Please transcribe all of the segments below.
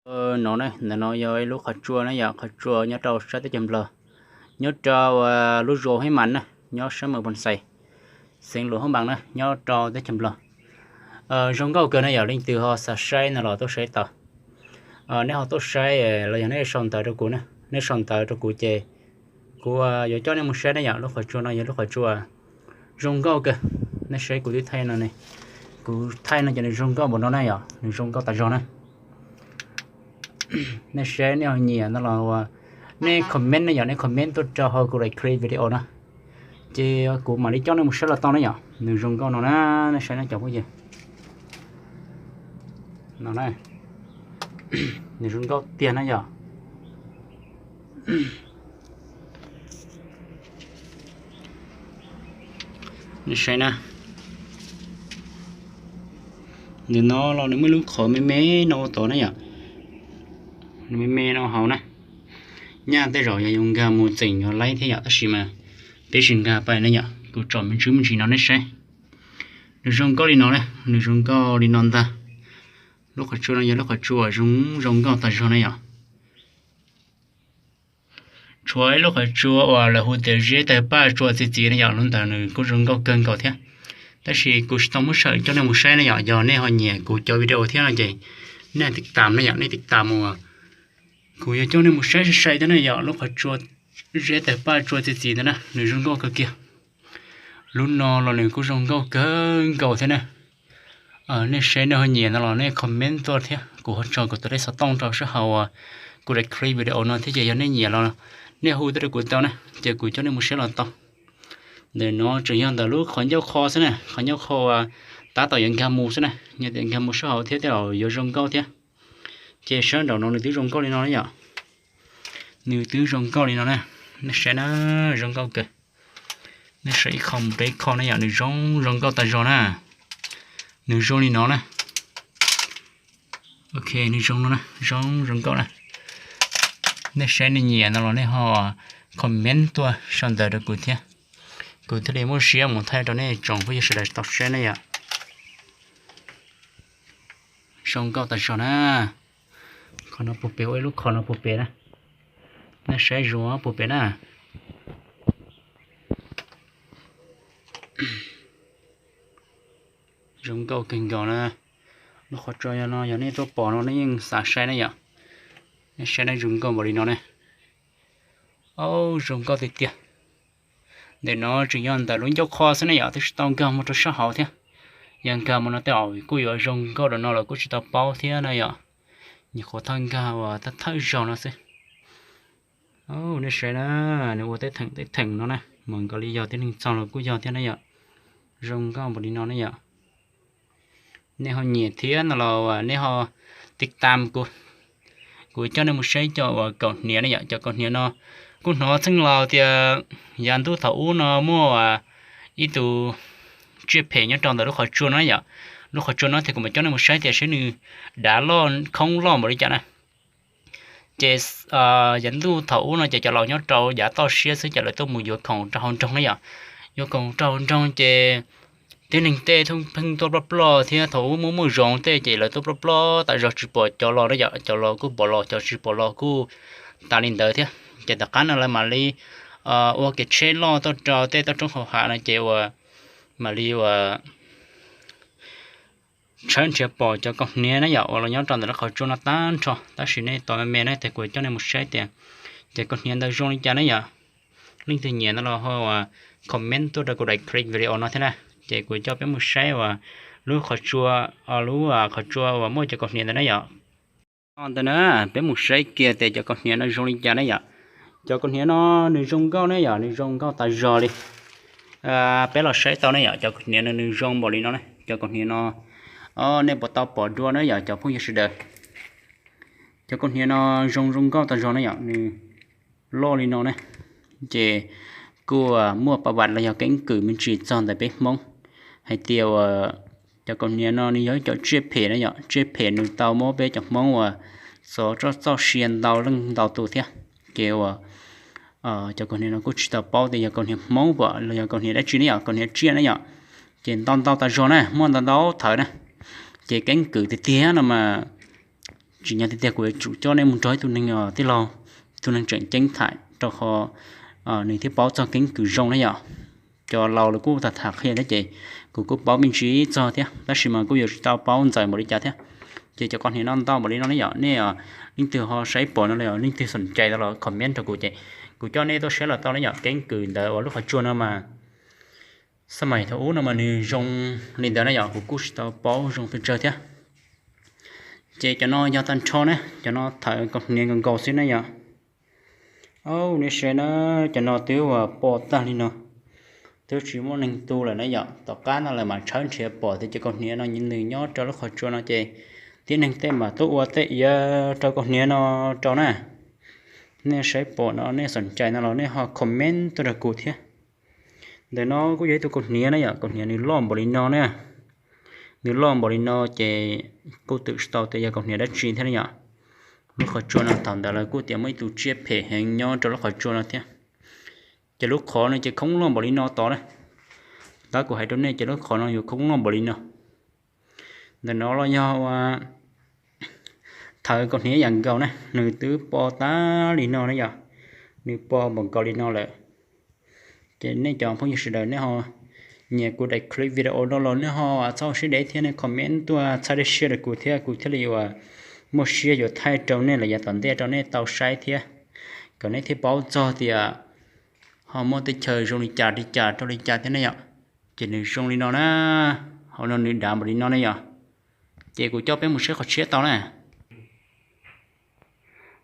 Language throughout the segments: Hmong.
No na, ntawm no yog ib lub qhov tsua na yom, qhov tsua nyob rau sab teb chaws Nplog, nyob rau lub zos Hib Mas na, nyob sab Mws Phoo Xais, xeev Luam Hoob Npaas na, nyob rau teb chaws Nplog. Zoo nkauj kawg na yom, leej twg ho xav saib no los tuaj saib tau. Nej ho tuaj saib los yog nej sau ntawv rau kuv na, nej sau ntawv rau kuv ces kuv yuav coj nej mus saib na yom. Lub qhov tsua no yog lub qhov tsua zoo nkauj kawg. Nej saib kuv twb thaij no ne, kuv thaij no ces nws zoo nkauj npaum no na yom, nws zoo nkauj tas zog na. Nej saib nej ho nyiam no los nej comment na yom, nej comment tuaj rau hauv kuv daim clip video na, ces kuv mam li coj nej mus saib los tau na yom. Nws zoo nkauj no na, nej saib na cov phooj ywg. No na, nws zoo nkauj tiag na yom. Nej saib na, ntawm no los nws muaj lub qhov me me no ua tod na yom, nws me me no hauv na. Nyaj tej zaum yog yuav nkag mus txeem yuav laib thiab yom, tab sis mas peb tsis nkag pais na yom, kuv tsom me ntsis me ntsis no nej saib. Nws zoo nkauj li no na, nws zoo nkauj li no ntag. Lub qhov tsua no yog lub qhov tsua zoo zoo nkauj tas zog na yom. Tshuav ib lub qhov tsua uas lawv hu tias zeb tawg paj tsua txi txiv na yom, lub ntawd nws kuj zoo nkauj kawg nkaus thiab. Tab sis kuv tsis tau muab sawm coj nej mus saib na yom, yog nej ho nyiam kuv cov video thiab no ces nej tiv tam na yom, nej tiv tam mus. Kuv yuav coj nej mus saib sai sai thiab na yom, lub qhov tsua zeb tawg paj tsua txi txiv ntawd na, nws zoo nkauj kawg kiag. Lub no los nws kuj zoo nkauj kawg nkaus thiab na. Nej saib nej ho nyiam no los nej comment tuaj thiab, kuv ho tso kuv tus lej xov tooj rau sab hauv kuv daim clip video no thiab, ces yog nej nyiam los nej hu tuaj rau kuv tau na, ces kuv coj nej mus saib los tau. Ntawm no tseem yog ntawm lub qhov ncauj qho xwb na, qhov ncauj qho uas tab tom yuav nkag mus xwb na, yog tias nkag mus sab hauv thiab tej zaum yuav zoo nkauj thiab. Ces sab nraum no nws twb zoo nkauj li no na yom. Nws twb zoo nkauj li no na, nej saib na, zoo nkauj kawg. Nej saib ib qho mus rau ib qho na yom, nws zoo zoo nkauj tas zog na. Nws zoo li no na. Ok, nws zoo no na, zoo zoo nkauj na. Nej saib nej nyiam no los nej ho comment tuaj sau ntawv rau kuv thiab, kuv thiaj li muaj siab mus thaij rau nej tsoom phooj ywg sawv daws tau saib na yom. Zoo nkauj tas zog na. Qhov no puag pem, ua ib lub qhov no puag pem na. Nej saib zoo puag pem na. Zoo nkauj kawg nkaus na. Lub qhov tsua no yog nej tuaj pom no nej yeej xav saib na yom. Nej saib na, zoo nkauj npaum li no ne. Au, zoo nkauj tiag tiag. Ntawm no tseem yog ntawm lub ncauj qho xwb na yom, twb tsis tau nkag mus rau sab hauv thiab. Yog nkag mus no tej zaum kuj yuav zoo nkauj rau no los kuj tsis tau paub thiab na yom. Nyuam qhuav thawj nkag uas thawj thawj zaug no xwb. Nej saib na, nws ua tej theem tej theem no na, mas nkaus li yog tib neeg txog los kuj yog thiab na yom. Zoo nkauj npaum li no na yom. Nej ho nyiam thiab no los nej ho tiv tam kuv, kuv coj nej mus saib cov uas kaus hniav na yom. Cov kaus hniav no kuj hnov txheej laus tias yav ntuj thaum ub no muaj ib tug tsiaj phem nyob rau ntawm lub qhov tsua no yom. Lub qhov tsua no thiab kuv mam coj nej mus saib tias saib nws dav loj khoob loj npaum li cas na. Ces yav ntuj thaum ub no ces cov laus nyob rau yav toj siab xwb ces lawv tuaj mus yuav khoom rau hauv nroog na yom. Yuav khoom rau hauv nroog ces tib neeg tej pheej tuaj ploj ploj thiab, thaum ub muaj muaj zoov tej ces lawv tuaj ploj ploj tas zog tsis pom cov los na yom. Cov los kuj pom los, cov tsis pom los kuj tas li ntawd thiab. Ces tom qab no lawv mam li ua kev tsheb loj tuaj rau tej toj roob hauv hav no ces uas mam li uas tshawb nrhiav pom cov kaus hniav na yom, uas los nyob rau ntawm lub qhov tsua no tag nrho. Tab sis nej tos me me na, ces kuv coj nej mus saib tias cov kaus hniav ntawd zoo li cas na yom. Leej twg nyiam no los ho comment tuaj rau kuv daim clip video no thiab na, ces kuv coj peb mus saib uas lub qhov tsua, lub qhov tsua uas muaj cov kaus hniav ntawd na yom. Ntawd na, peb mus saib kiag tias cov kaus hniav no zoo li cas na yom. Cov kaus hniav no nws zoo nkauj na yom, nws zoo nkauj tas zog li. Peb los saib tau na yom, cov kaus hniav no nws zoo npaum li no na. Cov kaus hniav no nej puas tau pom dua na yom cov phooj ywg sawv daws. Cov kaus hniav no zoo zoo nkauj tas zog na yom, nws loj li no na. Ces kuj muaj pas vam los yog keeb kwm me ntsis txog ntawm peb Hmoob hais tias uas cov kaus hniav no nws yog ib cov tsiaj phem na yom, tsiaj phem nws tau muab peb cov Hmoob uas txov txoj txoj sia ntau leej ntau tus thiab. Ces uas cov kaus hniav no kuj tsis tau paub tias yog kaus hniav Hmoob pom los yog kaus hniav dab tsi ne yom, kaus hniav tsiaj ne yom. Ces ntau ntau tas zog na, muaj ntau ntau thawv na. Ces keeb kwm tiag tiag no mas tsis nyob tiag tiag kuv yuav tsum coj nej mus nrog ib tug neeg tij laug, ib tug neeg tseem ceeb tham rau qhov nws thiaj paub txog keeb kwm zoo na yom. Cov laus lawv kuj tham tham qhia thiab ces kuv kuj paub me ntsis txog thiab tab sis mas kuj yuav tsis tau paub ntxaws npaum li cas thiab. Ces cov kaus hniav no ntau npaum li no ne yom, nej leej twg ho saib pom no los leej twg xoom cai tau los comment rau kuv ces kuv coj nej tuaj saib los tau ne yom. Keeb kwm ntawd uas lub qhov tsua no mas xab mais thaum ub no mas nws zoo li ntawd na yom, kuv kuj tsis tau paub zoo pes tsawg thiab. Ces cov no yog tag nrho na, cov no thawv kaus hniav nkaus nkaus xwb na yom. Au, nej saib na, cov no twb uas po tag li no, twb tsis muaj neeg tu lawm na yom. Tom qab no lawv mam tshawb nrhiav pom tias cov kaus hniav no nws nyob rau lub qhov tsua no ces tib neeg tej mam tuaj ua tej iav rau kaus hniav no rau na. Nej saib pom no nej xoom cai no los nej ho comment tuaj rau kuv thiab. Ntawm no kuj yog ib tug kaus hniav na yom, kaus hniav nws loj npaum li no na. Nws loj npaum li no ces kuj twm tsis tau tias yog kaus hniav dab tsi thiab na yom. Lub qhov tsua no thaum ntawd lawv kuj tias muaj ib tug tsiaj phem heev nyob rau lub qhov tsua no thiab. Ces lub qhov no ces khoob loj npaum li no tod na. Tab kuv hais rau nej ces lub qhov no yuav khoob loj npaum li no. Ntawm no los yog ua thawv kaus hniav yam nkaus na, nws twb po tag li no na yom. Nws po npaum nkaus li no lawm. Ces nej cov phooj ywg sawv daws nej ho nyiam kuv daim clip video no los nej ho txhob siab deb thiab nej comment tuaj txhawb dej siab rau kuv thiab kuv thiaj li yuav muaj siab yuav thaij rau nej lawm yav tom ntej rau nej tau saib thiab, kom nej thiaj paub txog tias ho muaj teb chaws zoo li cas li cas rau li cas thiab ne yom. Ces nws zoo li no na, hauv no nws dav npaum li no ne yom. Ces kuv coj peb mus saib qhov tshiab tau na.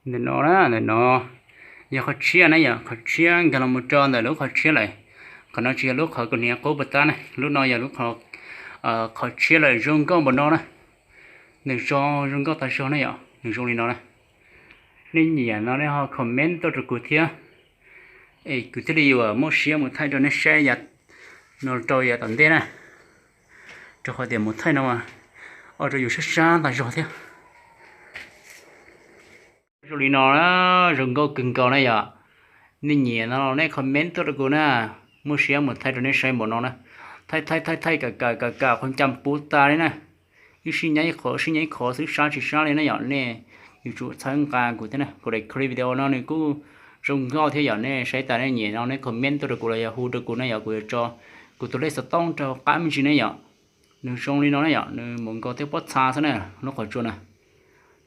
Ntawm no na, ntawm no yog qhov tshiab na yom, qhov tshiab nkag los mus rau ntawm lub qhov tshiab lawm. Qhov no tsis yog lub qhov kaus hniav qub puas tab na, lub no yog lub qhov tshiab lawm, zoo nkauj npaum no na. Nws zoo, zoo nkauj tas zog na yom, nws zoo li no na. Nej nyiam no nej ho comment tuaj rau kuv thiab, es kuv thiaj li yuav muaj siab mus thaij rau nej saib yav no rau yav tom ntej na. Rau qhov tias mus thaij no ua rau yus sab sab tas zog thiab. Zoo li no na, zoo nkauj kawg nkaus na yom. Nej nyiam no nej comment tuaj rau kuv na, muaj siab mus thaij rau nej saib npaum no na. Thaij thaij thaij thaij kam kam kam kam qhov cam puv tas li na. Ib sij nyaib ib qho, ib sij nyaib ib qho xwb, sab tsis sab li na yom. Nej yuav tsum txhawb nqa kuv thiab na, kuv daim clip video no nws kuj zoo nkauj thiab yom. Nej saib tas nej nyiam no nej comment tuaj rau kuv los yog hu rau kuv na yom, kuv yuav tso kuv tus lej xov tooj rau qab me ntsis ne yom. Nws zoo li no na yom, nws mus nkaus tej pob txha xwb na, lub qhov tsua na.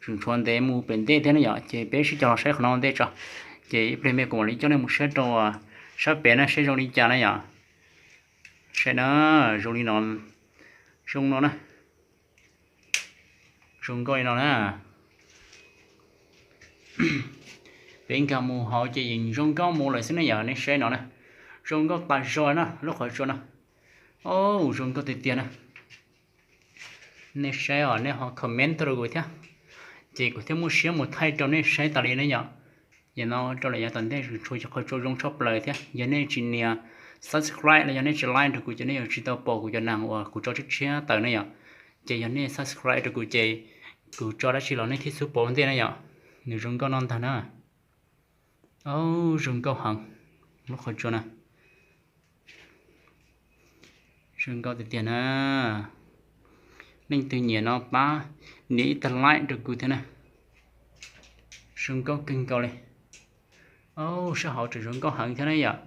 Tseem tshuav ntev mus pem ntej thiab ne yom, ces peb sib cog los saib qhov no ua ntej tso. Ces ib pliag me kuv mam li coj nej mus saib rau sab pem na, saib zoo li cas na yom. Saib na, zoo li no, zoo no na. Zoo nkauj li no na. Peb nkag mus hauv ces yeej zoo nkauj mus lawm xwb ne yom, nej saib no na. Zoo nkauj tas zog na lub qhov tsua no. Au, zoo nkauj tiag tiag na. Nej saib os, nej ho comment tuaj rau kuv thiab, ces kuv thiaj muaj siab mus thaij rau nej saib tas li na yom. Yam no rau lawm yav tom ntej tshuav cov qhov tsua zoo tshaj plaws thiab. Yog nej tsis nias subscribe los yog nej tsis like rau kuv ces nej yuav tsis tau pom kuv cov neeg uas kuv tso tshiab tshiab tawm na yom. Ces yog nej subscribe rau kuv ces kuv tso dab tsi los nej thiaj xub pom ua ntej na yom. Nws zoo nkauj no ntag na. Au, zoo nkauj heev lub qhov tsua na. Zoo nkauj tiag tiag na. Leej twg nyiam no pab nias ib tag like rau kuv thiab na. Zoo nkauj kawg nkaus li. Au, sab hauv tseem zoo nkauj heev thiab na yom.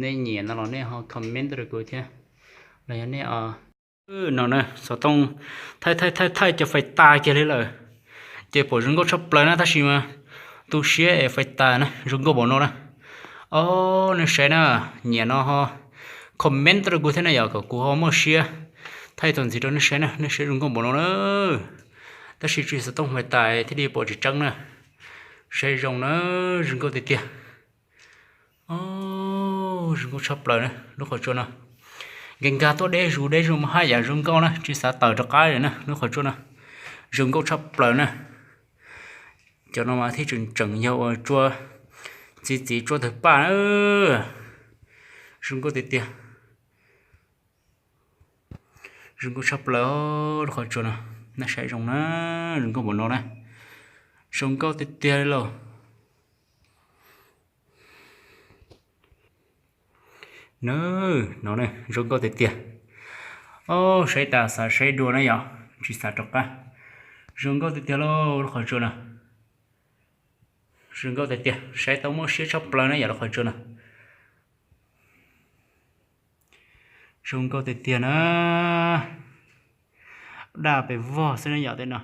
Nej nyiam no los nej ho comment tuaj rau kuv thiab. Los yog nej no na, xov tooj thaij thaij thaij thaij cov fais tas kiag li lawm, ces pom zoo nkauj tshaj plaws na, tab sis mas tu siab es fais tas na, zoo nkauj npaum no na. Au, nej saib na, nyiam no ho comment tuaj rau kuv thiab na yom, kom kuv ho muaj siab thaij txuas ntxiv rau nej saib na, nej saib zoo nkauj npaum no na. Tab sis tsis xov tooj fais tas thiaj li pom tsis tseeb na. Saib zoo na, zoo nkauj tiag tiag. Au, zoo nkauj tshaj plaws na lub qhov tsua no. Nkag nkag tuaj deb zus deb zus mas haj yam zoo nkauj na, tsis xav tawm rov qab li na lub qhov tsua no. Zoo nkauj tshaj plaws na. Cov no mas thiaj tseem tseem yog uas tsua txiv txiv tsua tawg paj na. Zoo nkauj tiag tiag. Zoo nkauj tshaj plaws lub qhov tsua no. Nej saib zoo na, zoo nkauj npaum no na. Zoo nkauj tiag tiag li lauj. Na, no na, zoo nkauj tiag tiag. Au, saib tas xav saib dua na yom, tsis xav rov qab. Zoo nkauj tiag tiag lauj lub qhov tsua no. Zoo nkauj tiag tiag, saib tau mob siab tshaj plaws na yom lub qhov tsua no. Zoo nkauj tiag tiag na. Daj pes vog xwb na yom tej no.